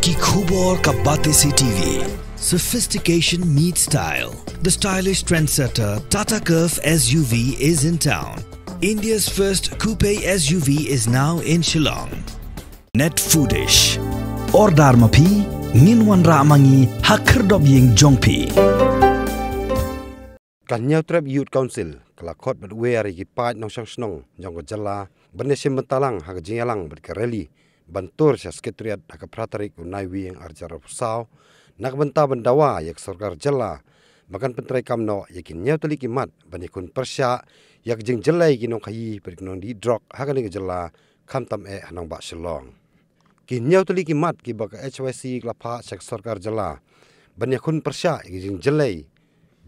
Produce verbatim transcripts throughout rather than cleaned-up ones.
Ki khubor ka Batesi T V. Sophistication meets style. The stylish trendsetter Tata Curvv S U V is in town. India's first coupe S U V is now in Shillong. Net Foodish. Order ma phi, ngin wanrah ma ngi ha khyrdop ïing jong phi. Ka Hynñiewtrep Youth Council ka la khot bad wer ïa ki paid nongshong shnong jong ka jylla ban ïashim bynta lang ha ka jingïalang bad ka rally ban tur sha Secretariat ha ka phra tarik u Naiwieng ar hajar arphew saw, na ka bynta ban dawa ïa ka sorkar jylla ba kan pyntreikam noh ïa ki hynñiew tylli ki mat ban ïakhun pyrshah ïa ka jingjyllei ki nongkhaïi bad ki nongdih drok ha kane ka jylla, khamtam eh ha nongbah Shillong. Ki hynñiew tylli ki mat kiba ka H Y C ka la phah sha ka sorkar jylla ban ïakhun pyrshah ïa ka jingjyllei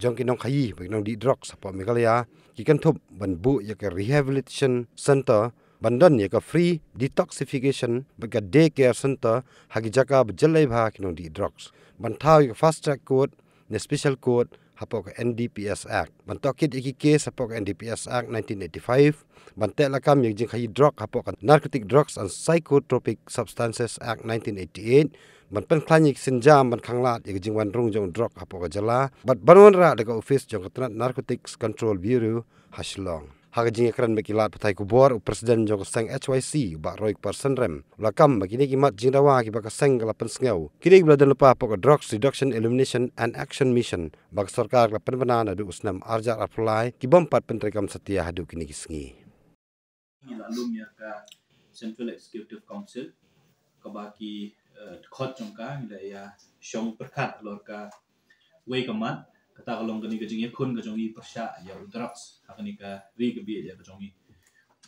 jong ki nongkhaïi bad ki nongdih drok hapoh Meghalaya, ki kynthup ban buh ïa ka rehabilitation center, ban don ïa ka free detoxification bad ka day care center ha ki jaka ba jyllei bha ki nongdih drok, ban thaw ïa ka fast track court ne special court hapoh ka N D P S Act, ban tohkit ïa ki case hapoh ka N D P S Act nineteen eighty-five, ban teh lakam ïa ka jingkhaïi drok hapoh ka Narcotic Drugs and Psychotropic Substances Act nineteen eighty-eight, ban pynkhlaiñ ïa ki sienjam ban khanglad ïa ka jingwan rung jong drok hapoh ka jylla, bad ban wanrah da ka ophis jong ka tnat Narcotics Control Bureau ha Shillong. Ha ka jingïakren bad ki lad pathai khubor, u President jong ka seng H Y C, u Bah Roykupar Synrem, u la kam ba kine ki mat jingdawa kiba ka seng ka la pynsngew, kine kiba la don lypa hapoh ka Drugs Reduction, Elimination and Action Mission ba ka sorkar ka la pynbna naduh u snem ar hajar arphew lai, ki bym pat pyntreikam satia haduh kine ki sngi. Ngi la lum ïa ka Central Executive Council, kaba ki, eh, dkhot jong ka ngi la ïa shong pyrkhat halor ka wei ka mat, kata ka long kane ka jingïakhun ka jong ngi pyrshah ïa u drugs ha kane ka ri ka bieit ïa ka jong ngi.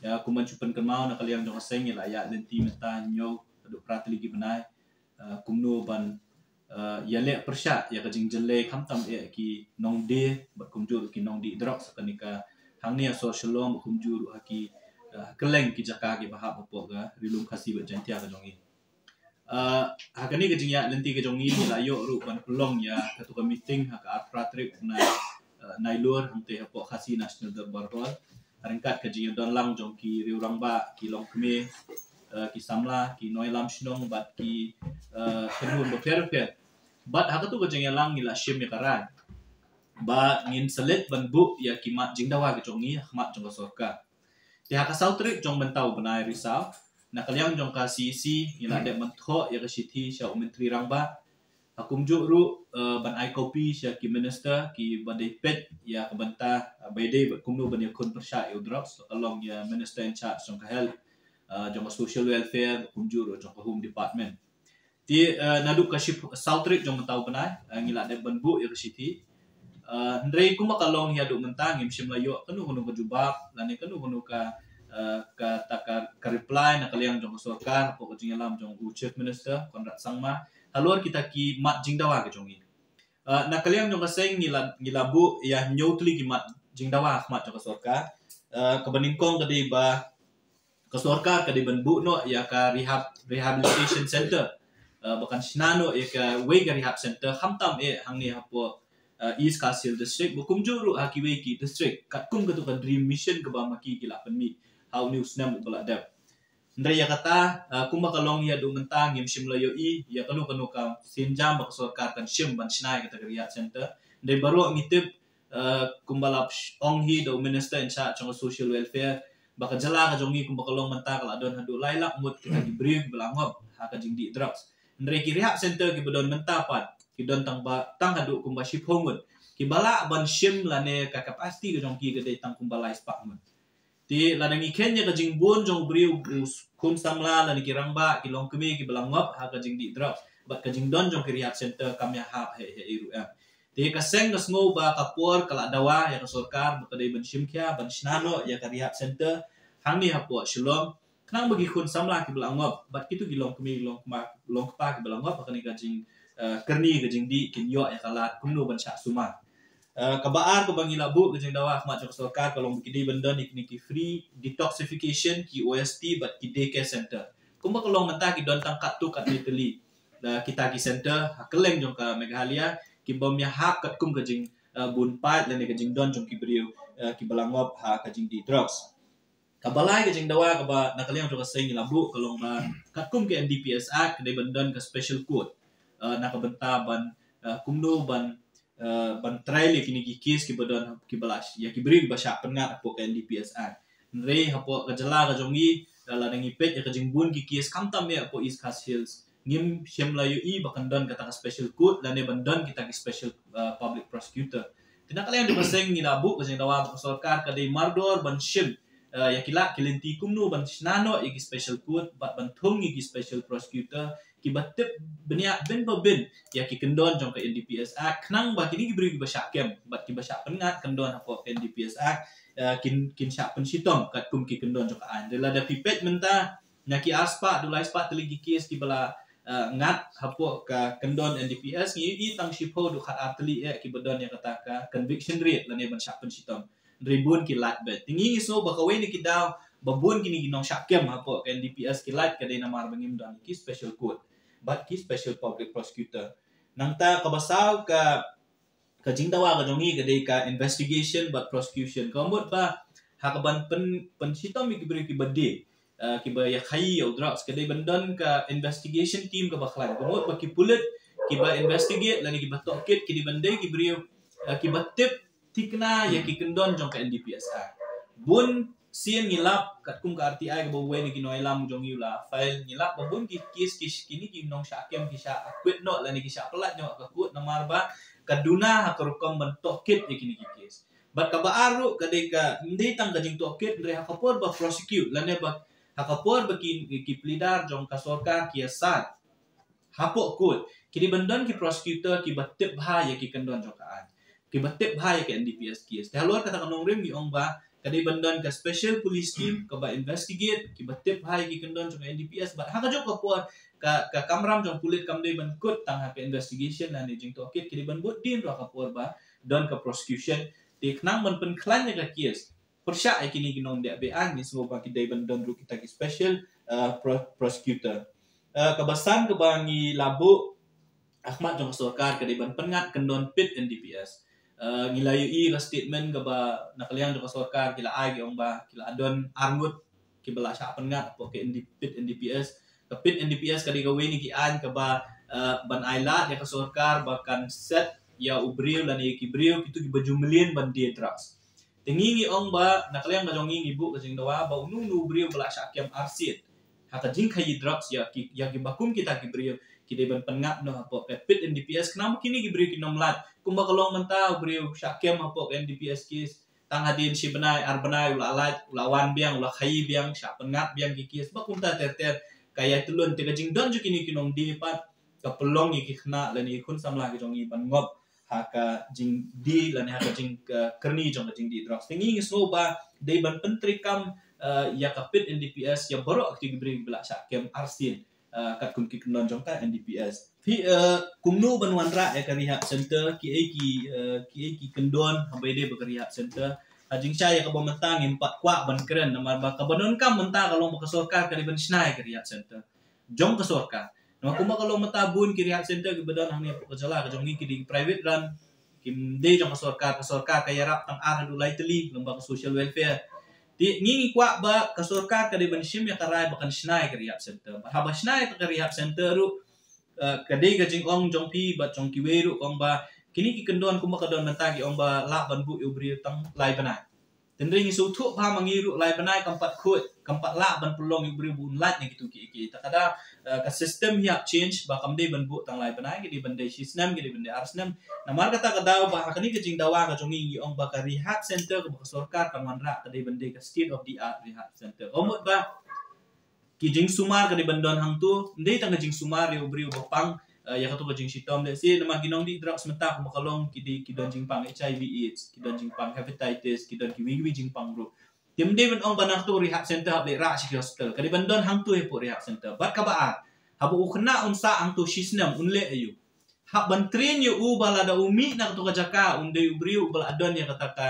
Ïa, kumba shu pynkynmaw, na ka liang jong ka seng ngi la ïaid lynti mynta hynñiew haduh phra tylli ki bnai, eh, kumno ban, eh, ïaleh pyrshah ïa ka jingjyllei khamtam eh ki nongdie bad kumjuh ki nongdih drugs ha kane ka, hangne ha sor Shillong bad kumjuh ha ki, eh, kylleng ki jaka kiba hap hapoh ka Ri Lum Khasi bad Jaintia ka jong ngi. Ah, ha kane ka jingïaid lynti ka jong ngi, ngi la ïoh ruh ban pynlong ïa katu ka meeting ha ka ar phra tarik u bnai, ah, Nailur, hangtei hapoh Khasi National Dorbar Hall. Ryngkat ka jingïadon lang jong ki riew rangbah, ki longkmie, ah, ki samla, ki nongïalam shnong bad ki, ah, kynhun bapher bapher. Bad ha katu ka jingïalang ngi la shim ïa ka rai ba ngin sa leit ban buh ïa ki mat jingdawa ki jong ngi ha khmat jong ka sorkar. Te ha ka saw tarik jong mynta u bnai Risaw, na ka liang jong ka C E C ngi la dep ban thoh ïa ka shithi sha u Myntri Rangbah. Ha kumjuh ruh, eh, ban ai copy sha ki minister kiba dei peit ïa ka bynta, eh, ba dei bad kumno ban ïakhun pyrshah ïa u drugs, ka long ïa minister in charge jong ka health, eh, jong ka social welfare, kumjuh ruh jong ka home department. Te, eh, naduh ka shi, saw tarik jong mynta u bnai, eh, ngi la dep ban buh ïa ka shithi. Eh, hynrei kumba ka long haduh mynta ngim shym la ïoh kano kano ka jubab lane kano kano ka, eh, kata ka, ka reply na ka liang jong ka sorkar, hapoh ka jingïalam jong u Chief Minister Conrad Sangma halor kita ki mat jingdawa ka jong ngi. Eh, na ka liang jong ka seng ngi la, ngi la buh ïa hynñiew tylli ki mat jingdawa ha khmat jong ka sorkar. Eh, kaba nyngkong ka dei ba ka sorkar ka dei ban buh noh ïa ka rehab, rehabilitation center, eh, ba kan shna noh ïa kawei ka rehab center khamtam eh hangne hapoh, eh, East Khasi Hills District, bad kumjuh ruh ha kiwei ki district, katkum katu ka Dream Mission kaba ma ki ki la pynmih ha une u snem uba la dep. Hynrei ïa kata, eh, kumba ka long haduh mynta ngim shym la ïohi ïa kano kano ka sienjam ba ka sorkar kan shim ban shna ïa kata ka rehab center. Hynrei baroh ngi tip, eh, kumba la sh-, ong hi da u minister in charge jong ka social welfare, ba ka jylla ka jong ngi kumba ka long mynta ka la don haduh lai lak ngut kita ki briew kiba la ngop ha ka jingdih drugs. Hynrei ki rehab center kiba don mynta pat ki don tang ba, tang haduh kumba shiphew ngut, kiba lah ban shim lane ka capacity ka jong ki ka dei tang kumba lai spah ngut. Te lada ngi kheiñ ïa ka jingbun jong u briew, u khun samla lane ki rangbah, ki longkmie kiba la ngop ha ka jingdih drugs, bad ka jingdon jong ki rehab center kam ïahap hei hei ruh em. Te ka seng ka sngew ba ka por ka la dawa ïa ka sorkar ba ka dei ban shim khia ban shna noh ïa ka rehab center hangne hapoh Shillong, khnang ba ki khun samla kiba la ngop bad kito ki longkmie, longkma, longkpa kiba la ngop ha kane ka jing, eh, kyrni ka jingdih kin ïoh ïa ka lad kumno ban shah sumar. Eh, kaba ar kaba ngi la buh ka jingdawa ha khmat jong ka sorkar ka long ba ki dei ban don ïa kine ki free detoxification, ki O S T bad ki day care center. Kumba ka long mynta ki don tang katto katne tylli, eh, kita ki center ha kylleng jong ka Meghalaya, ki bym ïahap katkum ka jing, eh, bun paid lane ka jingdon jong ki briew, eh, kiba la ngop ha ka jingdih drugs. Kaba lai ka jingdawa kaba na ka liang jong ka seng ngi la buh ka long ba katkum ka N D P S Act ka dei ban don ka special court, uh, na ka bynta ban, uh, kumno ban, uh, ban trial ïa kine ki case kiba don, kiba la, ïa ki briew kiba shah pynngat hapoh ka N D P S Act. Hynrei hapoh ka jylla ka jong ngi, uh, lada ngi peit ïa ka jingbun ki case khamtam ïa hapoh East Khasi Hills, ngim shym la ïohi ba kan don kata ka special court lane ban don kita ki special, uh, public prosecutor. Te na ka liang jong ka seng ngi la buh ka jingdawa ba ka sorkar ka dei mardor ban shim, uh, ïa ki lad ki lynti kumno ban shna noh ïa ki special court bad ban thung ïa ki special prosecutor kiba tip bniah bin ba bin ïa ki kyndon jong ka N D P S Act, khnang ba kine ki briew kiba shah kem bad kiba shah pynngat kyndon hapoh ka N D P S Act, uh, kin, kin shah pynshitom katkum ki kyndon jong ka aiñ. Te lada phi peit mynta na ki arspah haduh laispah tylli ki case kiba la, uh, ngat hapoh ka kyndon N D P S, ngi ïohi tang shiphew haduh khatar tylli eh kiba don ïa kata ka conviction rate lane ban shah pynshitom. Hynrei bun ki lait beit. Te ngi sngew ba kawei na ki daw ba bun kine ki nongshah kem hapoh ka N D P S ki lait ka dei namar ba ngim don ki special court bad ki special public prosecutor. Nangta kaba saw ka ka jingdawa ka jong ngi ka dei ka investigation bad prosecution. Ka mut ba ha kaban pyn, pynshitom ïa ki briew kiba die, uh, kiba ïa khaïi ïa u drugs, ka dei ban don ka investigation team kaba khlaiñ. Ka mut ba ki pulit kiba investigate lane kiba tohkit ki dei ban dei ki briew, uh, kiba tip thikna ïa ki kyndon jong ka N D P S Act. Bun sien ngi lap katkum ka R T I kaba uwei na ki nongïalam jong ngi u la file, ngi lap ba bun ki case ki, kine ki nongshah kem ki shah acquit noh lane ki shah pyllait noh ha ka court namar ba ka duna ha ka rukom ban tohkit ïa kine ki case. Bad kaba ar ruh ka dei ka, ym dei tang ka jingtohkit hynrei ha ka por ba prosecute lane ba ha ka por ba ki, ki pleader jong ka sorkar ki ïasad hapoh court, ki dei ban don ki prosecutor kiba tip bha ïa ki kyndon jong ka aiñ, kiba tip bha ïa ka N D P S case. Te halor kata ka nongrim ngi ong ba ka dei ban don ka special police team kaba investigate, kiba tip bha ïa ki kyndon jong ka N D P S. Bad ha kajuh ka por ka, ka kamram jong pulit kam dei ban kut tang ha ka investigation lane jingtohkit, ki dei ban bud dien ruh ha ka por ba don ka prosecution. Te khnang ban pynkhlaiñ ïa ka case pyrshah ïa kine ki nongdie be-aiñ, ngi sngew ba ki dei ban don ruh kita ki special, uh, pro-, prosecutor. Uh, kaba san kaba ngi la buh ha khmat jong ka sorkar ka dei ban pynngat kyndon pit N D P S. Uh, ngi la ïohi ka statement kaba na ka liang jong ka sorkar ki la ai, ki ong ba ki la don arngut kiba la shah pynngat hapoh ka N D, pit N D P S. Ka pit N D P S ka dei kawei na ki aiñ kaba, uh, ban ai lad ïa ka sorkar ba kan set ïa u briew lane ïa ki briew kitu kiba ju mlien ban die drugs. Te ngi ngi ong ba na ka liang ka jong ngi ngi buh ka jingdawa ba uno uno u briew ba la shah kem arsien ha ka jingkhaïi drugs ïa ki, ïa kiba kum kita ki briew ki dei ban pynngat noh hapoh ka pit N D P S khnang ba kine ki briew kin ym lait. Kumba ka long mynta u briew shah kem hapoh ka N D P S case, tang hadien shi bnai ar bnai u la lait, u la wan biang, u la khaïi biang, shah pynngat biang ki case ba kumta ter ter. Ka ïai tylun, te ka jingdon jong kine ki nongdie pat ka pynlong ïa ki khynnah lane ki khun samla ki jong ngi ban ngop ha ka jingdie lane ha ka jing, uh, kyrni jong ka jingdie drugs. Te ngi ngi sngew ba dei ban pyntreikam, uh, ïa ka pit N D P S ïa baroh kito ki briew kiba la shah kem arsien, uh, katkum ki kyndon jong ka N D P S. Phi, uh, kumno ban wanrah ïa ka rehab center, kiei ki, uh, kiei ki kyndon haba ïadei bad ka rehab center? Ha jingshai ïa kaba mynta ngim pat kwah ban kren namar ba kaba donkam mynta ka long ba ka sorkar ka dei ban shna ïa ka rehab center jong ka sorkar. Namar kumba ka long mynta bun ki rehab center kiba don hangne hapoh ka jylla ka jong ngi ki dei private run, kim dei jong ka sorkar, ka sorkar ka ïarap tang ar haduh lai tylli lyngba ka social welfare. Te ngi ngi kwah ba ka sorkar ka dei ban shim ïa ka rai ba kan shna ïa ka rehab center. Bad haba shna ïa ka rehab center ruh, uh, ka dei ka jingong jong phi bad jong kiwei ruh ka ong ba kine ki kyndon kumba ka don mynta ki ong ba lah ban buh ïa u briew tang lai bnai. Te hynrei ngi sngewthuh bha ma ngi ruh lai bnai kam pat khuid, kam pat lah ban pynlong ïa u briew ba un lait na kitu kiei kiei. Ta ka daw, uh, ka system hi hap change ba kam dei ban buh tang lai bnai, ka dei ban dei shi snem, ka dei ban dei ar snem. Namar kata ka daw ba ha kane ka jingdawa ka jong ngi ngi ong ba ka rehab center kaba ka sorkar kan wanrah ka dei ban dei ka state of the art rehab center. Ka mut ba ki jingsumar ka dei ban don hangto, ym dei tang ka jingsumar ïa u briew ba pang, uh, ïa kato ka jingshitom. Let's say namar ki nongdie drugs mynta kumba ka long ki dei ki don jingpang H I V AIDS, ki don jingpang hepatitis, ki don kiwei kiwei jingpang ruh. Te ym dei ban ong ba na kato rehab center hap leh rah sha ki hospital. Ka dei ban don hangto hapoh rehab center. Bad kaba ar, haba u khynnah un sah hangto shi snem un leh aïu? Hap ban train ïa u ba lada u mih na kato ka jaka un dei u briew uba la don ïa kata ka,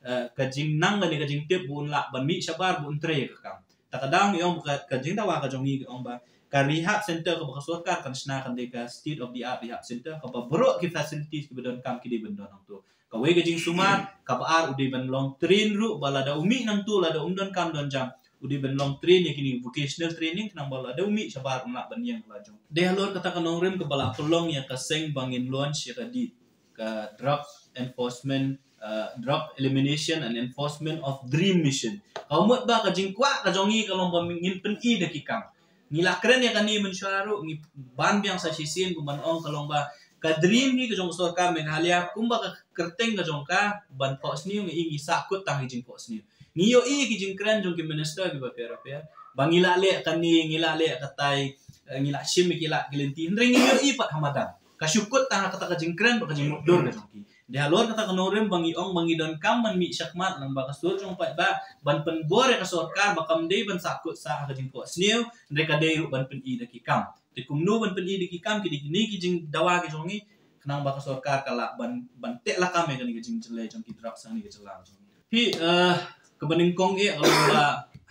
eh, ka jingnang lane ka jingtip ba un lah ban mih shabar ba un trei ïa ka kam. Ta ka daw ngi ong ka, ka jingdawa ka jong ngi ka ong ba Ka rehab center kaba ka sorkar kan shna kan dei ka state of the art rehab center, kaba baroh ki facilities kiba donkam ki dei ban don hangto. Kawei ka jingsumar, kaba ar u dei ban long train ruh ba lada u mih nangto, lada um donkam don jam, u dei ban long train ïa kine vocational training, khnang ba lada u mih shabar un lah ban ïeng la jong. Dei halor kata ka nongrim kaba la pynlong ïa ka seng ba ngin launch ïa ka DEEM, ka Drug Enforcement, uh, Drug Elimination and Enforcement of DREAM Mission. Ka mut ba ka jingkwah ka jong ngi ka long ba ngin pyni da ki kam. Ngi la kren ïa kane mynshuwa ruh, ngi ban biang sa shisien, kumban ong, ka long ba ka DREAM hi ka jong ka sorkar Meghalaya, kumba ka kyrteng ka jong ka, ban phohsniew, ngi, ngi sahkut tang ki jingphohsniew. Ngi ïohi ki jingkren jong ki minister kiba pher pher ba ngi la leh kane, ngi la leh katai, eh, ngi la shim ki la ki lynti, hynrei ngi ïohi pat ha madan. Ka shu kut tang ha kata ka jingkren bad ka jingmutdur ka jong ki. Dei halor kata ka nongrim ba ngi ong ba ngi donkam ban mih shakhmat lang ba ka sur jong paidbah, ban pynbor ïa ka sorkar ba kam dei ban sahkut sah ha ka jingphohsniew, hynrei ka dei ruh ban pyni da ki kam. Te kumno ban pyni da ki kam? Ki dei kine ki jingdawa ki jong ngi, khnang ba ka sorkar ka lah ban, ban teh lakam ïa kane ka jingjyllei jong ki drugs ha kane ka jylla jong ngi. Phi, eh, kaba nyngkong eh, ka long ba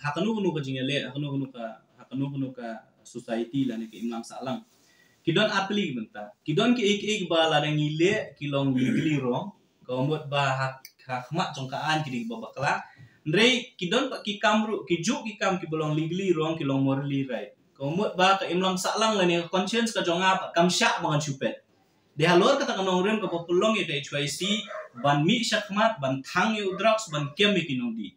ha kano kano ka jingïaleh, ha kano kano ka, ha kano kano ka society lane ka imlang sahlang, ki don ar tylli ki bynta. Ki don kiei kiei ba lada ngi leh ki long legally wrong, ka mut ba ha, ha khmat jong ka aiñ ki dei kiba bakla. Hynrei ki don pat ki kam ruh, ki juh ki kam kiba long legally wrong, ki long morally right. Ka mut ba ka imlang sahlang lane ka conscience ka jong nga pat kam shah ba ngan shu peit. Dei halor kata ka nongrim kaba pynlong ïa ka H Y C ban mih shakhmat, ban thang ïa u drugs, ban kem ïa ki nongdih.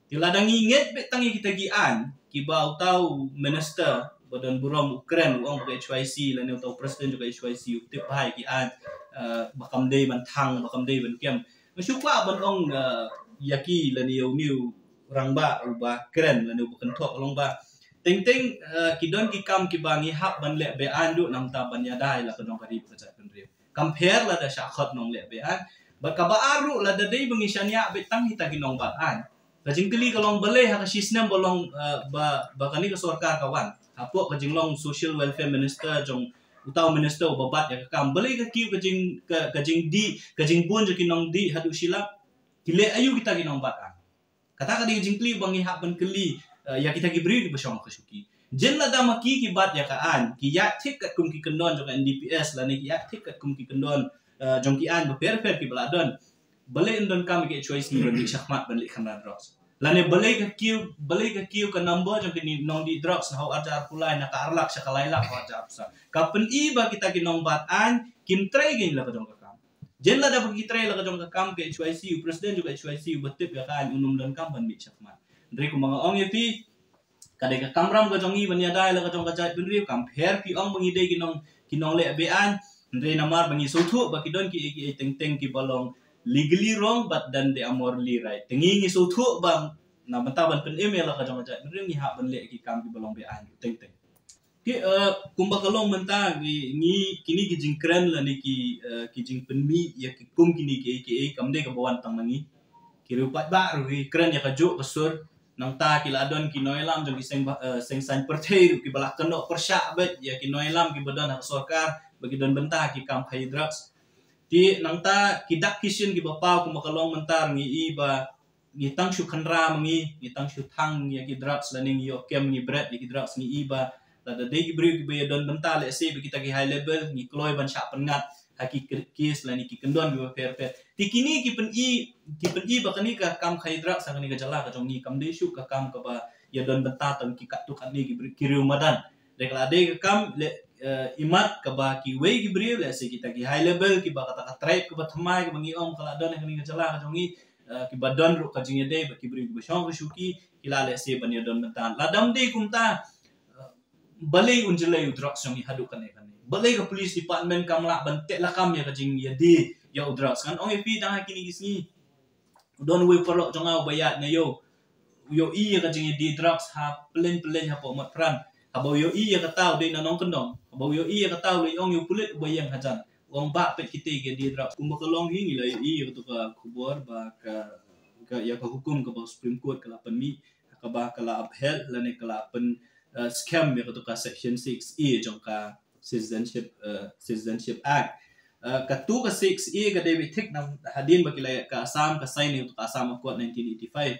Te lada ngi ngeit beit tang ïa kita ki aiñ kiba uta u minister ba don burom u kren, u ong ba ka H Y C lane uta u president jong ka H Y C u tip bha ïa ki aiñ, eh, ba kam dei ban thang, ba kam dei ban kem. Nga shu kwah ban ong, eh, ïa ki lane ïa une u rangbah uba kren lane uba kynthoh, ka long ba teng teng, eh, ki don ki kam kiba ngi hap ban leh beaiñ ruh namar ban ïada ïa la ka jong ka ri bad ka jaitbynriew. Kam pher lada shah khot nongleh beaiñ. Bad kaba ar ruh, lada dei ba ngi shaniah beit tang kita ki nongbat aiñ, ka jingkylli ka long balei ha ka shi snem ba long, eh, ba, ba kane ka sorkar ka wan, hapoh ka jinglong Social Welfare Minister jong uta u minister uba bat ïa ka kam, balei ka kiew ka jing, ka, ka jingdih, ka jingbun jong ki nongdih haduh shilak? Ki leh aïu kita ki nongbat aiñ? Kata ka dei ka jingkylli ba ngi hap ban kylli, eh, ïa kita ki briew kiba shong ha ka shuki. Jin lada ma ki ki bat ïa ka aiñ, ki ïaid thik katkum ki kyndon jong ka N D P S lane ki ïaid thik katkum ki kyndon, eh, jong ki aiñ bapher bapher kiba la don, balei yn donkam ïa ka H Y C ban leit shakhmat ban leit kynran drugs? Lane balei ka kiew, balei ka kiew ka number jong ki nongdih drugs na ha u arhajar arphew lai, na ka ar lak sha ka lai lak ha u arhajar arphew san? Ka pyni ba kita ki nongbat aiñ kim trei kein la ka jong ka kam. Jin lada ba ki trei la ka jong ka kam, ka H Y C, u president jong ka H Y C uba tip ïa ka aiñ un ym donkam ban mih shakhmat. Hynrei kumba nga ong ïa phi, ka dei ka kamram ka jong ngi ban ïada ïa la ka jong ka jaitbynriew. Kam pher phi ong ba ngi dei ki nong, ki nongleh beaiñ, hynrei namar ba ngi sngewthuh ba ki don kiei kiei teng teng kiba long legally wrong but then they are morally right. Te ngi ngi sngewthuh ba na bynta ban pynim ïa la ka jong ka jaitbynriew ngi hap ban leh ki kam kiba long beaiñ teng teng. Ki, eh, kumba ka long mynta, ngi, ngi, kine ki jingkren lane ki, eh, ki jingpynmih ïa ki kum kine kiei kiei kam dei kaba wan tang na ngi. Ki riew paidbah ruh ki kren ïa kajuh ka sur. Nangta ki la don ki nongïalam jong ki seng ba, eh, seng saiñ pyrthei ruh kiba la kynnoh pyrshah beit ïa ki nongïalam kiba don ha ka sorkar ba ki don bynta ki kam khaïi drugs. Te nangta ki dak ki shin kiba paw kumba ka long mynta, ngi i ba ngi tang shu khynra ma ngi, ngi tang shu thang ïa ki drugs lane ngi ïoh kem, ngi bret ïa ki drugs, ngi i ba lada dei ki briew kiba ïa don bynta lehse bad kita ki high level, ngi kloi ban shah pynngat ha ki case lane ki kyndon kiba pher pher. Te kine ki pyni, ki pyni ba kane ka kam khaïi drugs ha kane ka jylla ka jong ngi kam dei shuh ka kam kaba ïa don bynta tang ki katto katne ki briew, ki riew madan. Dei ka la dei ka kam leh, eh, imat kaba kiwei ki briew, lehse kita ki high level, kiba kata ka tribe kaba thymmai kaba ngi ong ka la don ha kane ka jylla ka jong ngi, eh, kiba don ruh ka jingïadei bad ki briew kiba shong ha ka shuki, ki lah lehse ban ïa don bynta. Lada ym dei kumta, eh, balei un jyllei u drugs jong ngi haduh kane kane? Balei ka police department kam lah ban teh lakam ïa ka jingïadei ïa u drugs? Ngan ong ïa phi, tang ha kine ki sngi u don uwei u paralok jong nga uba ïaid na ïew, u ïohi ïa ka jingïadei drugs ha pyllein pyllein hapoh Motphran. Haba u ïohi ïa kata u dei na nongkyndong. Haba u ïohi ïa kata u la ong ïa u pulit uba ïeng hajan, u ong, "Bah, peit kitei ki ïadei drugs." Kumba ka long hi, ngi la ïohi ïa kata ka khubor ba ka, ka, ïa ka hukum kaba Supreme Court ka la pynmih, kaba ka la upheld lane ka la pyn, eh, skhem ïa kata ka Section six A jong ka Citizenship, eh, Citizenship Act. Eh, katu ka six A ka dei beit thik na hadien ba ki la, ka Assam ka sign ïa katu ka Assam Accord nineteen eighty-five,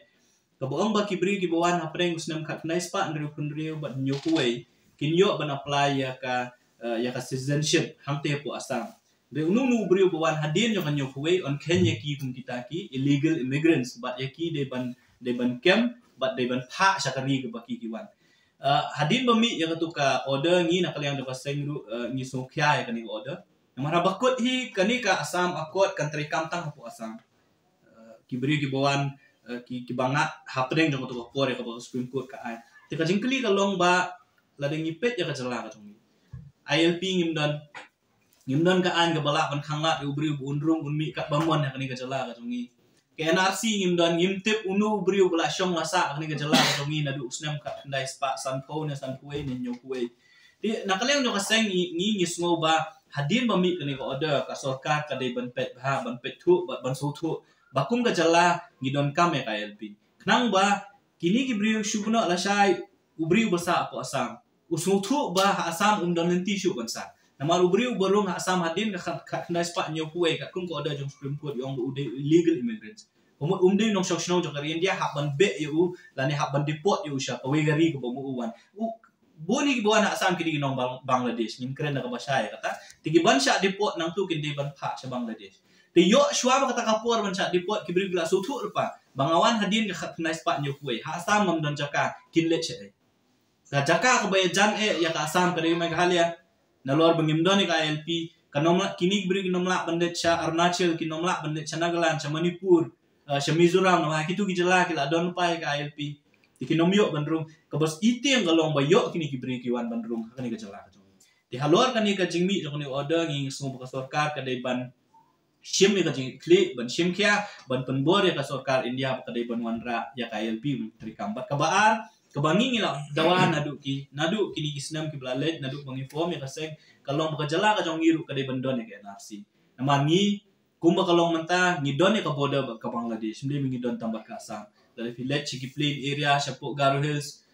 kaba ong ba ki briew kiba wan hapdeng u snem khatkhyndai spah hynriewphew hynriew bad hynñiewphew wei kin ïoh ban apply ïa ka, eh, ïa ka citizenship hangtei hapoh Assam. Dei uno uno u briew ba wan hadien jong ka hynñiew phew wei yn kheiñ ïa ki kum kita ki illegal immigrants, bad ïa ki dei ban, dei ban kem, bad dei ban phah sha ka ri kaba ki ki wan. Eh, hadien ba mih ïa katu ka order, ngi na ka liang jong ka seng ruh, eh, ngi sngewkhia ïa kane ka order. Namar haba kut hi kane ka Assam Accord kan treikam tang hapoh Assam. Eh, ki briew kiba wan, eh, ki, kiba ngat hapdeng jong katu ka por ïa kaba ka Supreme Court ka ai. Te ka jingkylli ka long ba lada ngi peit ïa ka jylla ka jong ngi, I L P ngim don, ngim don ka aiñ kaba lah ban khanglad ïa u briew ba un rung un mih katba mon ha kane ka jylla ka jong ngi. Ka N R C ngim don, ngim tip uno u briew ba lah shong la sah ha kane ka jylla ka jong ngi naduh u snem khatkhyndai spah sanphew ne sanphew wei ne hynñiew phew wei. Te na ka liang jong ka seng ngi, ngi, ngi sngew ba hadien ba mih kane ka order, ka sorkar ka dei ban peit bha, ban peit thuh, ban, ban sngewthuh ba kum ka jylla ngi donkam ïa ka I L P. Khnang ba kine ki briew shu bun lashai u briew ba sah hapoh Assam u sngewthuh ba ha Assam um don lynti shuh ban sah. Namar u briew ba rung ha Assam hadien ka khat, khatkhyndai spah hynñiew phew wei, katkum ka order jong Supreme Court ïa ong ba u dei illegal immigrants. Ka mut um dei u nongshong shnong jong ka ri India hap ban beh ïa u lane hap ban deport ïa u sha kawei ka ri kaba ma u wan. U, bun hi kiba wan ha Assam ki dei ki nong Bang-, Bangladesh, ngin kren da kaba shai kata. Te kiban shah deport nangtu kin dei ban phah sha Bangladesh. Te ïoh shuwa ba kata ka por ban shah deport ki briew ki la sngewthuh lypa ba nga wan hadien ka khatkhyndai spah hynñiew phew wei, ha Assam ngam don jaka, kin leit shaei? Ka jaka kaba ïajan eh ïa ka Assam ka dei Meghalaya. Nalor ba ngim don ïa ka I L P, kan ym lah, kine ki briew kin ym lah ban leit sha Arunachal, kin ym lah ban leit sha Nagaland, sha Manipur, eh, sha Mizoram, namar ha kitu ki jylla ki la don lypa ïa ka I L P. Te kin ym ïoh ban rung. Kaba sngewthuh ka long ba ïoh kine ki briew ki wan ban rung ha kane ka jylla ka jong ngi. Te halor kane ka jingmih jong kane ka order ngi sngew ba ka sorkar ka dei ban shim ïa ka jingkhlieh, ban shim khia, ban pynbor ïa ka sorkar India ba ka dei ban wanrah ïa ka I L P ban treikam. Bad kaba ar, kaba ngi ngi la dawa naduh ki, naduh kine ki snem kiba la leit, naduh ba ngi form ïa ka seng, ka long ba ka jylla ka jong ngi ruh ka dei ban don ïa ka N R C. Namar ngi, kumba ka long mynta, ngi don ïa ka border bad ka Bangladesh, ym dei ba ngi don tang bad ka Assam. Lada phi leit sha ki plain area, shapoh Garo Hills,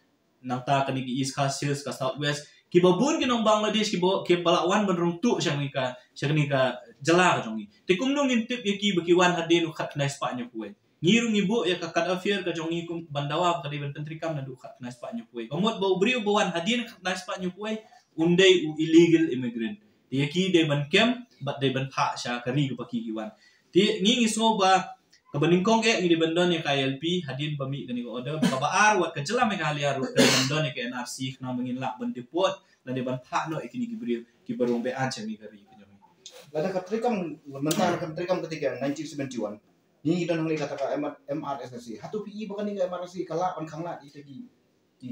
nangta kane ki East Khasi Hills, ka South West, kiba bun ki nong Bangladesh kiba, kiba la wan ban rung tuh sha kane ka, sha kane ka jylla ka jong ngi. Te kumno ngin tip ïa ki ba ki wan hadien u khatkhyndai spah hynñiew phew wei? Ngi ruh ngi buh ïa ka Court of Appeal ka jong ngi kum ban dawa ba ka dei ban pyntreikam naduh khatkhyndai spah hynñiew phew wei. Ka mut ba u briew ba wan hadien khatkhyndai spah hynñiew phew wei un dei u illegal immigrant. Te ïa ki dei ban kem bad dei ban phah sha ka ri kaba ki ki wan. Te ngi ngi sngew ba kaba nyngkong eh ngi dei ban don ïa ka I L P hadien ba mih kane ka order. Kaba ar, wat ka jylla Meghalaya ruh ka dei ban don ïa ka N R C khnang ba ngin lah ban deport lane ban phah noh ïa kine ki briew kiba rung be-aiñ sha kane ka ri ka jong ngi. Lada ka treikam, mynta ka treikam kata ka nineteen seventy-one, ngi don hangne kata ka M R, M R S S A. Hato phi i ba kane ka M R S S A ka lah ban khanglad ïa kita ki, ki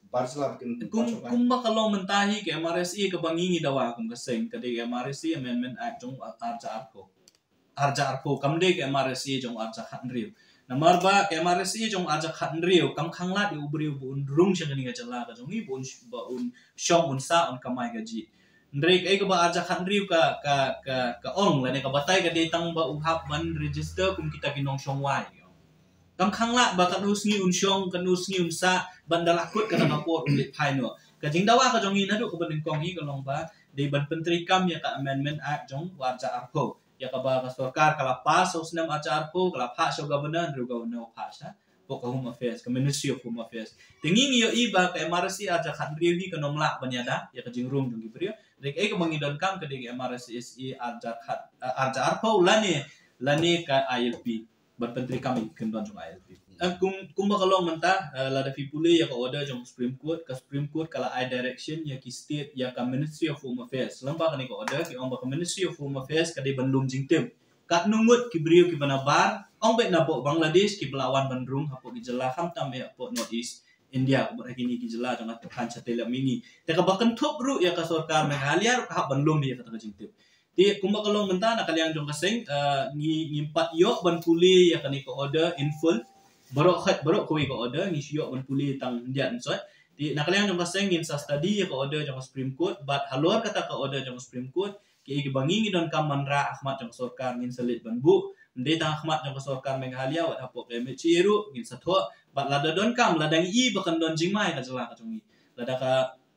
bar jylla ba kin, kum, bar jylla? Kumba ka long mynta hi ka M R S S A kaba ngi ngi dawa kum ka seng ka dei ka M R S S A Amendment Act jong ar hajar arphew. Ar hajar arphew, kam dei ka M R S S A jong ar hajar khathynriew. Namar ba ka M R S S A jong ar hajar khathynriew kam khanglad ïa u briew ba un rung sha kane ka jylla ka jong ngi, ba un sh-, ba un shong, un sah, un kamai kajih. Hynrei kaei kaba ar hajar khathynriew ka, ka, ka, ka ong lane ka batai ka dei tang ba u hap ban register kum kita ki nongshong wai. Kam khanglad ba katno sngi un shong, katno sngi un sah, ban da la kut kata ka por un leit phai noh. Ka jingdawa ka jong ngi naduh kaba nyngkong hi ka long ba dei ban pyntreikam ïa ka Amendment Act jong u ar hajar arphew, ïa kaba ka sorkar ka la pass ha u snem ar hajar arphew, ka la phah sha u Governor, hynrei u Governor u phah sha hapoh ka Home Affairs, ka Ministry of Home Affairs. Te ngi ngi ïohi ba ka M R S S A ar hajar khathynriew hi kan ym lah ban ïada ïa ka jingrung jong ki briew. Hynrei kaei kaba ngi donkam ka dei ka M R S S A ar hajar khat, eh, ar hajar arphew lane, lane ka I L P, ban pyntreikam ïa ki kyndon jong I L P. Eh, kum, kumba ka long mynta, eh, lada phi pule ïa ka order jong Supreme Court, ka Supreme Court ka la ai direction ïa ki state, ïa ka Ministry of Home Affairs. Lyngba kane ka order ki ong ba ka Ministry of Home Affairs ka dei ban lum jingtip katno ngut ki briew kiba na bar, ong beit na Bangladesh, kiba la wan ban rung hapoh ki jylla khamtam eh hapoh North East India, kumba ha kine ki jylla jong nga, Phan, Shatei, Lamini. Te kaba kynthup ruh ïa ka sorkar Meghalaya ruh ka hap ban lum ïa kata ka jingtip. Te kumba ka long mynta na ka liang jong ka seng, eh, ngi, ngim pat ïoh ban pule ïa kane ka order in full. Baroh khat, baroh kawei ka order ngi shu ïoh ban pule tang hyndiat mynshuwa. Te na ka liang jong ka seng ngin sa study ïa ka order jong ka Supreme Court, bad halor kata ka order jong ka Supreme Court, kiei kiba ngi ngi donkam ban rah ha khmat jong ka sorkar ngin sa leit ban buh. Ym dei tang ha khmat jong ka sorkar Meghalaya, wat hapoh ka M H A ruh ngin sa thoh. Bad lada donkam, lada ngi i ba kan don jingma ïa ka jylla ka jong ngi, lada ka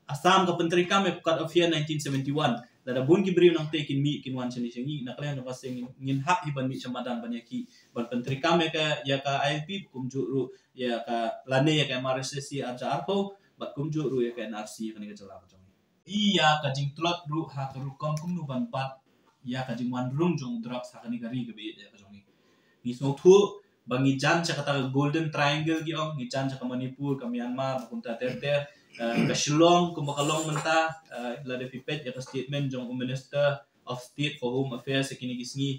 Assam ka pyntreikam ïa ka Court of Appeal nineteen seventy-one, lada bun ki briew nangtei kin mih kin wan shane sha ngi, na ka liang jong ka seng ngin, ngin hap hi ban mih sha madan ban ïa ki, ban pyntreikam ïa ka, ïa ka I L P, kumjuh ruh ïa ka, lane ïa ka M R S S A ar hajar arphew, bad kumjuh ruh ïa ka N R C ha kane ka jylla ka jong ngi. Ïa ka jingtlot ruh ha ka rukom kumno ban bat ïa ka jingwan rung jong drugs ha kane ka ri kaba ïeit ka jong ngi. Ngi sngewthuh ba ngi jan sha kata ka Golden Triangle ki ong, ngi jan sha ka Manipur, ka Myanmar, ba kumta ter ter. Eh, ka Shillong kumba ka long mynta, eh, lada phi peit ïa ka statement jong u Minister of State for Home Affairs ha kine ki sngi,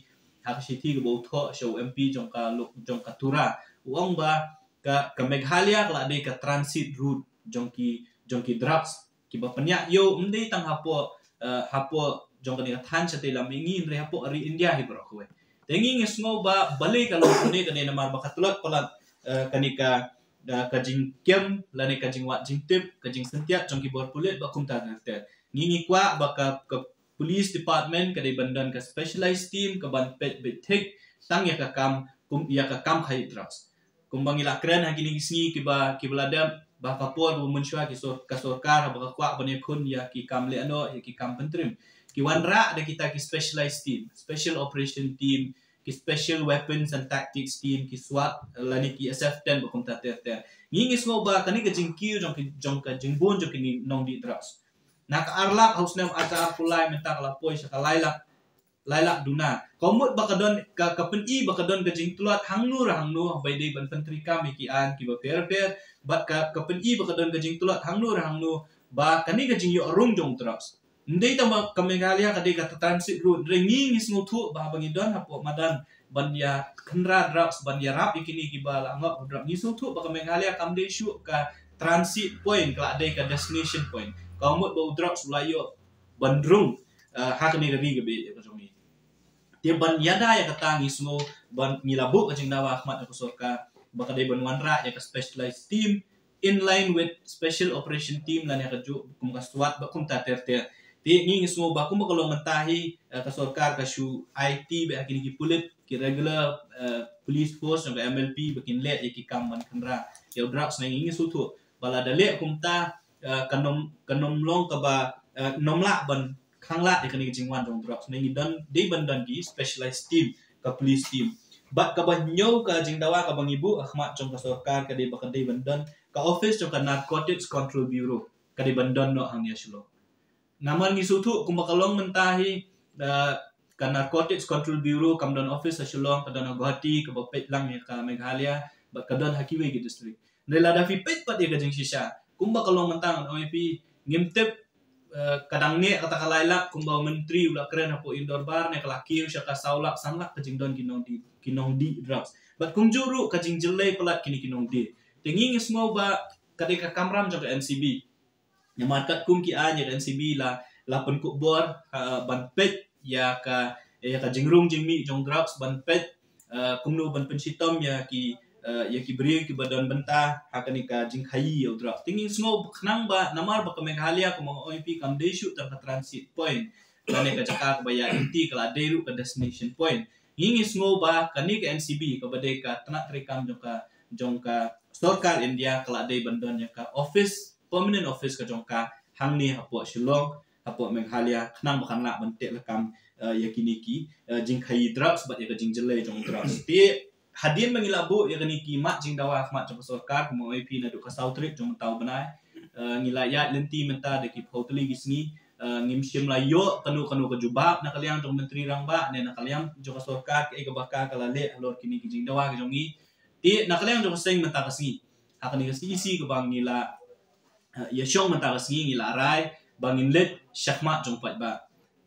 ha ka shithi kaba u thoh sha u M P jong ka lok, jong ka Tura, u ong ba ka, ka Meghalaya ka la dei ka transit route jong ki, jong ki drugs kiba pynïaid ïew, ym dei tang hapoh, eh, hapoh jong kane ka thaiñ shatei lam mihngi, hynrei hapoh ri India hi baroh kawei. Te ngi ngi sngew ba balei ka long kumne, ka dei namar ba ka tlot palat, eh, kane ka, eh, ka jingkem lane ka jingwad jingtip, ka jingsyntiat jong ki bor pulit ba kumta ter ter. Ngi ngi kwah ba ka, ka police department ka dei ban don ka specialized team ka ban peit beit thik tang ïa ka kam, kum ïa ka kam khaïi drugs. Kumba ngi la kren ha kine ki sngi kiba, kiba la dep, ba ka por ba mynshuwa ki sor-, ka sorkar haba ka kwah ban ïakhun ïa ki kam lehnoh, ïa ki kam pyntrim, ki wanrah da kita ki specialized team, special operation team, ki special weapons and tactics team, ki SWAT lane ki S F ten ba kumta ter ter. Ngi ngi sngew ba kane ka jingkiew jong ki, jong ka jingbun jong kine ki nongdih drugs, na ka ar lak ha u snem ar hajar arphew lai mynta ka la poi sha ka lai lak, lai lak duna. Ka mut ba ka don ka, ka pyni ba ka don ka jingtlot hangno re hangno ba ïadei ban pyntreikam ïa ki aiñ kiba pher pher, bad ka, ka pyni ba ka don ka jingtlot hangno re hangno ba kane ka jingïoh rung jong drugs, ym dei tang ba ka Meghalaya ka dei ka transit route, hynrei ngi ngi sngewthuh ba haba ngi don hapoh madan ban ïa kynrad drugs, ban ïarap ïa kine kiba la ngop drugs, ngi sngewthuh ba ka Meghalaya kam dei shuh ka transit point, ka la dei ka destination point. Ka mut ba u drugs u la ïoh ban rung, eh, ha kane ka ri kaba ïeit ka jong ngi. Te ban ïada ïa kata ngi sngew ba ngi la buh ka jingdawa ha khmat jong ka sorkar ba ka dei ban wanrah ïa ka specialized team in line with special operation team lane kajuh kum ka SWAT ba kumta ter ter. Te ngi ngi sngew ba kumba ka long mynta hi, eh, ka sorkar ka shu aiti beit ha kine ki pulit, ki regular, eh, police force jong ka M L P ba kin leh ïa ki kam ban kynrad ïa u drugs, ne ngi ngi sngewthuh ba lada leh kumta, eh, kan ym, kan ym long kaba, eh, ym lah ban khanglad ïa kane ka jingwan jong drugs, ne ngi don, dei ban don ki specialized team, ka police team. Bad kaba hynñiew ka jingdawa kaba ngi buh ha khmat jong ka sorkar ka dei ba ka dei ban don ka office jong ka Narcotics Control Bureau, ka dei ban don noh hangne ha Shillong. Namar ngi sngewthuh kumba ka long mynta hi, eh, ka Narcotics Control Bureau kam don office ha Shillong, ka don ha Guwahati kaba peit lang ïa ka Meghalaya, bad ka don ha kiwei ki district. Hynrei lada phi peit pat ïa ka jingshisha kumba ka long mynta, ngan ong ïa phi, ngim tip, eh, ka dang neh kata ka lai lak kumba u myntri u la kren hapoh Indoor Bar, ne ka la kiew sha ka saw lak san lak ka jingdon ki nongdih, ki nongdih drugs. Bad kumjuh ruh ka jingjyllei palat kine ki nongdih. Te ngi ngi sngew ba ka dei ka kamram jong ka N C B. Namar katkum ki aiñ ïa ka N C B la, la pynkup bor, ha, ban peit ïa ka, ïa ka jingrung jingmih jong drugs, ban peit, eh, kumno ban pynshitom ïa ki, eh, ïa ki briew kiba don bynta ha kane ka jingkhaïi ïa u drugs. Te ngi sngew khnang ba namar ba ka Meghalaya kumba nga ong ïa phi kam dei shuh tang ka transit point lane ka jaka kaba ïaid lynti, ka la dei ruh ka destination point. Ngi ngi sngew ba kane ka N C B kaba dei ka tnat treikam jong ka, jong ka sorkar India ka la dei ban don ïa ka office, permanent office ka jong ka hangne hapoh Shillong, hapoh Meghalaya, khnang ba kan lah ban teh lakam, eh, ïa kine ki, eh, jingkhaïi drugs bad ïa ka jingjyllei jong drugs. Te hadien ba ngi la buh ïa kane ki mat jingdawa ha khmat jong ka sorkar, kumba nga ong ïa phi, naduh ka saw tarik jong mynta u bnai, eh, ngi la ïaid lynti mynta da ki phew tylli ki sngi, eh, ngim shym la ïoh kano kano ka jubab na ka liang jong Myntri Rangbah ne na ka liang jong ka sorkar kaei kaba ka, ka la leh halor kine ki jingdawa ki jong ngi. Te na ka liang jong ka seng mynta ka sngi, ha kane ka C E C kaba ngi la, eh, ïa shong mynta ka sngi, ngi la rai ba ngin leit shakhmat jong u paidbah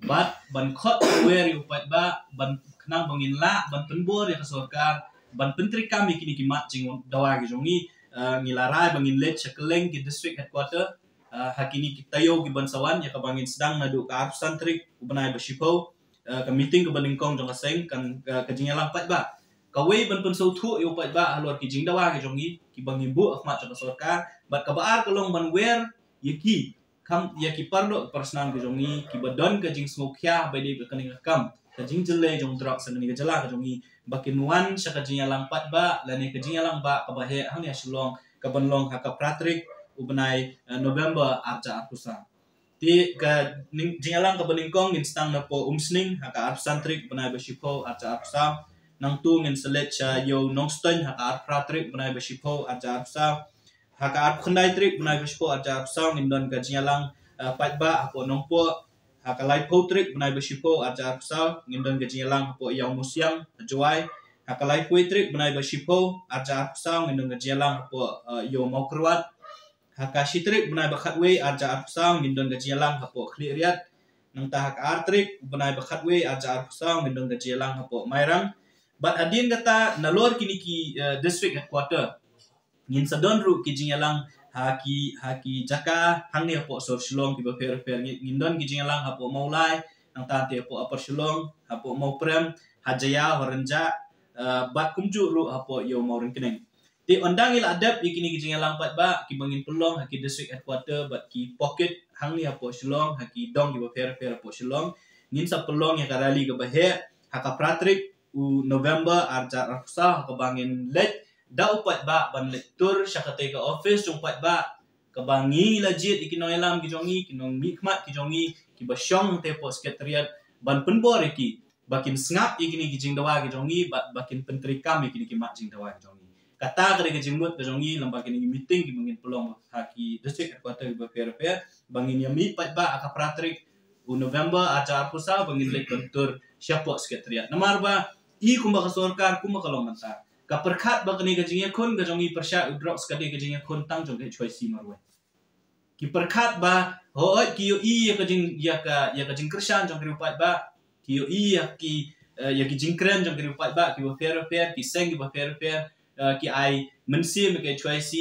bad ban khot wer ïa u paidbah, ban khnang ba ngin lah ban pynbor ïa ka sorkar ban pyntreikam ïa kine ki mat jingdawa ki jong ngi. Eh, ngi la rai ba ngin leit sha kylleng ki district headquarter, eh, ha kine ki taïew ki ban sa wan, ïa kaba ngin sdang naduh ka arphew san tarik u bnai ba shiphew, eh, ka meeting kaba nyngkong jong ka seng kan, eh, ka jingïalang paidbah. Kawei, ban pynsngewthuh ïa u paidbah halor ki jingdawa ki jong ngi kiba ngi buh ha khmat jong ka sorkar, bad kaba ar ka long ban wer ïa ki, kham ïa ki paralok parasnam ki jong ngi kiba don ka jingsngewkhia ba ïadei bad kane ka kam, ka jingjyllei jong drugs ha kane ka jylla ka jong ngi, ba kin wan sha ka jingïalang paidbah lane ka jingïalang bah kaba heh hangne ha Shillong, kaban long ha ka phra tarik u bnai, eh, November arhajar arphew saw. Te ka ning-, jingïalang kaba nyngkong ngin sdang na poh Umsning ha ka arphew san tarik bnai ba shiphew arhajar arphew saw. Nangta ngin sa leit sha ïew Nongstoiñ ha ka arphew phra tarik bnai ba shiphew arhajar arphew saw. Ha ka arphew khyndai tarik bnai ba shiphew arhajar arphew saw ngin don ka jingïalang, eh, paidbah hapoh Nongpoh. Ha ka laiphew tarik bnai ba shiphew arhajar arphew saw ngin don ka jingïalang hapoh Ïawmusiang, Jowai. Ha ka laiphew tarik bnai ba shiphew arhajar arphew saw ngin don ka jingïalang hapoh, eh, Ïew Mawkyrwat. Ha ka shi tarik bnai ba khatwei arhajar arphew saw ngin don ka jingïalang hapoh Khliehriat. Nangta ha ka ar tarik bnai ba khatwei arhajar arphew saw ngin don ka jingïalang hapoh Mairang. Bad hadien kata nalor kine ki, eh, district headquarter, ngin sa don ruh ki jingïalang ha ki, ha ki jaka hangne hapoh sor Shillong kiba pher pher. Ngin, ngin don ki jingïalang hapoh Mawlai, nangta te hapoh Upper Shillong, hapoh Mawprem, ha Jaïaw, ha Rynjah, eh, bad kumjuh ruh hapoh Ïew Mawryngkneng. Te ynda ngi la dep ïa kine ki jingïalang paidbah kiba ngin pynlong ha ki district headquarter bad ki pocket hangne hapoh Shillong, ha ki dong kiba pher pher hapoh Shillong, ngin sa pynlong ïa ka rally kaba heh ha ka phra tarik u November arhajar arphew saw, ha kaba ngin leit da u paidbah ban leit tur sha katei ka office jong paidbah kaba ngi la jied ïa ki nongïalam ki jong ngi, ki nongmihkhmat ki jong ngi kiba shong hangtei hapoh Secretariat, ban pynbor ïa ki ba kin sngap ïa kine ki jingdawa ki jong ngi, ba, ba kin pyntreikam ïa kine ki mat jingdawa ki jong ngi. Kata ka dei ka jingmut ka jong ngi lyngba kine ki meeting kiba ngin pynlong ha ki district headquarter kiba pher pher, ba ngin ïa mih paidbah ha ka phra tarik u November arhajar arphew saw, ba ngin leit ban tur shapoh Secretariat. Namar ba i kumba ka sorkar, kumba ka long mynta, ka pyrkhat ba kane ka jingïakhun ka jong ngi pyrshah u drugs ka dei ka jingïakhun tang jong ka H Y C marwei. Ki pyrkhat ba, hooid, ki ïohi ïa ka jing, ïa ka, ïa ka jingkyrshan jong ki riew paidbah, ki ïohi ïa ki, eh, ïa ki jingkren jong ki riew paidbah kiba pher pher, ki seng kiba pher pher, eh, ki ai mynsiem ïa ka H Y C,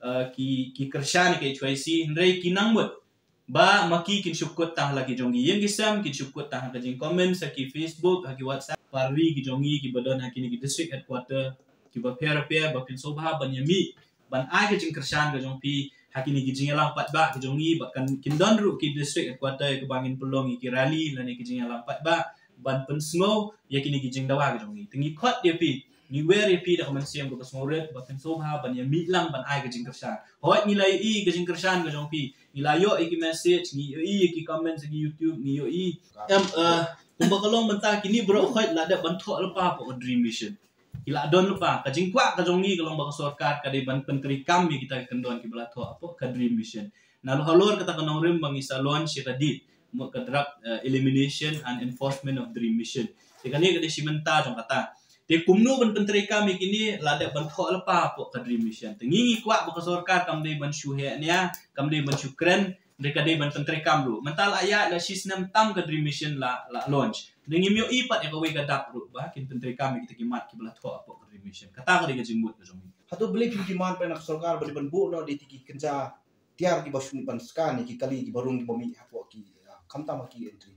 eh, ki, ki kyrshan ïa ka H Y C, hynrei ki nang mut ba ma ki kin shu kut tang ha la ki jong ngi ïing ki sem, kin shu kut tang ha ka jingcomment ha ki Facebook, ha ki WhatsApp. Para ri ki jong ngi kiba don ha kine ki district headquarter kiba pher pher, ba pynsngewbha ban ïa mih ban ai ka jingkyrshan ka jong phi ha kine ki jingïalang paidbah ki jong ngi, ba kan kin don ruh ki district headquarter kaba ngin pynlong ïa ki rally lane ki jingïalang paidbah ban pynsngew ïa kine ki jingdawa ki jong ngi. Te ngi khot ïa phi, ngi wer ïa phi da ka mynsiem kaba sngewrit, ba pynsngewbha ban ïa mih lang ban ai ka jingkyrshan. Hooid, ngi la ïohi ka jingkyrshan ka jong phi, ngi la ïoh ïa ki message, ngi ïohi ïa ki comments ha ki YouTube, ngi ïohi. Em, eh, kumba ka long mynta, kine baroh khoit la dep ban thoh lypa hapoh ka Dream Mission. Ki la don lypa. Ka jingkwah ka jong ngi ka long ba ka sorkar ka dei ban pyntreikam ïa kita ki kyndon kiba la thoh hapoh ka Dream Mission. Na halor kata ka nongrim ba ngi sa launch ïa ka DEED, mut ka Drug, eh, Elimination and Enforcement of Dream Mission. Te kane ka dei shi bynta jong kata. Te kumno ban pyntreikam ïa kine, la dep ban thoh lypa hapoh ka Dream Mission. Te ngi, ngi kwah ba ka sorkar kam dei ban shu heh nia, kam dei ban shu kren, hynrei ka dei ban pyntreikam ruh. Mynta la ïaid la shi snem tam ka Dream Mission la, la launch. Te ngim ïohi pat ïa kawei ka dak ruh ba kin pyntreikam ïa kita ki mat kiba la thoh hapoh ka Dream Mission. Kata ka dei ka jingmut ka jong ngi. Hato balei phi demand pat na ka sorkar ba dei ban buh noh da ki kynja tiar kiba shu mih ban scan ïa ki kali kiba rung kiba mih hapoh ki, ah, khamtam ha ki entry?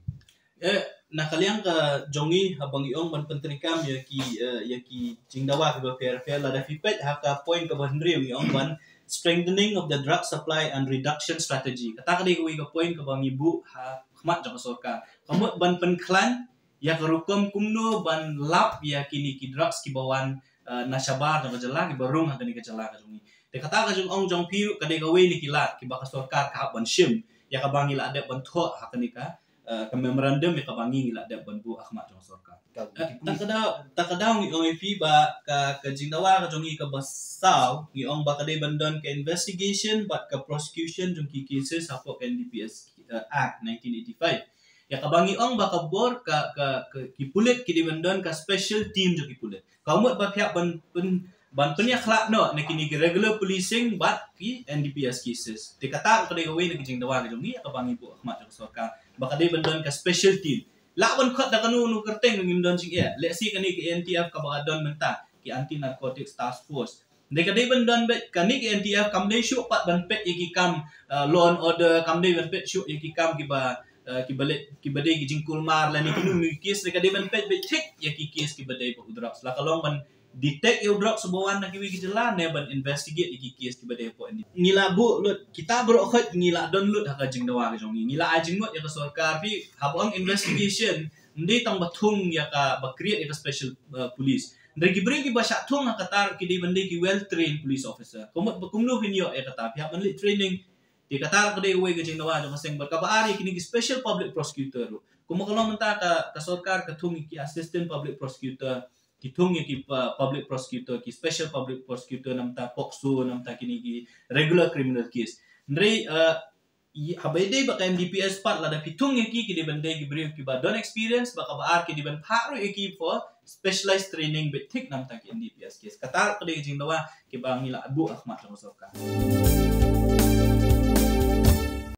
Eh, na ka liang ka jong ngi, haba ngi ong ban pyntreikam ïa ki, eh, ïa ki jingdawa kiba pher pher, lada phi peit ha ka point kaba hynriew ngi ong ban strengthening of the drug supply and reduction strategy. Kata ka dei kawei ka point kaba ngi buh ha khmat jong ka sorkar. Ka mut ban pynkhlaiñ ïa ka rukom kumno ban lap ïa kine ki drugs kiba wan, eh, na shabar jong ka jylla, kiba rung ha kane ka jylla ka jong ngi. Te kata ka jingong jong phi ruh ka dei kawei na ki lad kiba ka sorkar ka hap ban shim ïa kaba ngi la dep ban thoh ha kane ka, eh, ka memorandum ïa kaba ngi, ngi la dep ban buh ha khmat jong ka sorkar. Ka, eh, ta ka daw, ta ka daw ngi ong ïa phi ba ka, ka jingdawa ka jong ngi kaba saw, ngi ong ba ka dei ban don ka investigation bad ka prosecution jong ki cases hapoh ka N D P S, eh, Act nineteen eighty-five. Ïa kaba ngi ong ba ka bor ka, ka, ka, ki pulit ki dei ban don ka special team jong ki pulit. Ka mut ba phi hap ban, ban, ban pynïakhlad noh na kine ki regular policing bad ki N D P S cases. Te kata ka dei kawei na ki jingdawa ka jong ngi, ïa kaba ngi buh ha khmat jong ka sorkar ba ka dei ban don ka special team. Lah ban khot da kano kano ka kyrteng, ngim don jingeh. Lehse kane ka A N T F kaba ka don mynta, ki Anti Narcotics Task Force. Dei ka dei ban don beit, kane ka N T F kam dei shuh pat ban peit ïa ki kam, uh, law and order, kam dei ban peit shuh ïa ki kam kiba, uh, kiba leh, kiba dei ki jingkulmar lane kino kino ki case, dei ka dei ban peit beit thik ïa ki case kiba dei bad u drugs. La ka long ban detect ïa u drugs uba wan na kiwei ki jylla ne ban investigate ïa ki case kiba dei hapoh N D P S. Ngi la buh lut, kita baroh khoit ngi la don lut ha ka jingdawa ka jong ngi. Ngi la ai jingmut ïa ka sorkar, phi, haba ong investigation, ym dei tang ba thung ïa ka, ba create ïa ka special, uh, police. Hynrei ki briew kiba shah thung ha kata ki dei ban dei ki well trained police officer. Ka mut ba kumno phin ïoh ïa kata, phi hap ban leit training. Te kata ka dei kawei ka jingdawa jong ka seng. Bad kaba ar, ïa kine ki special public prosecutor ruh. Kumba ka long mynta ka, ka sorkar ka thung ïa ki assistant public prosecutor, ki thung ïa ki public prosecutor, ki special public prosecutor namta POCSO, namta kine ki regular criminal case. Hynrei haba ïadei bad ka MDPS pat, lada phi thung ïa ki, ki dei ban dei ki briew kiba don experience, bad kaba ar ki dei ban phah ruh ïa ki for specialized training bad thik namta ki MDPS case. Kata ka dei ka jingdawa kiba ngi la buh ha khmat jong ka sorkar.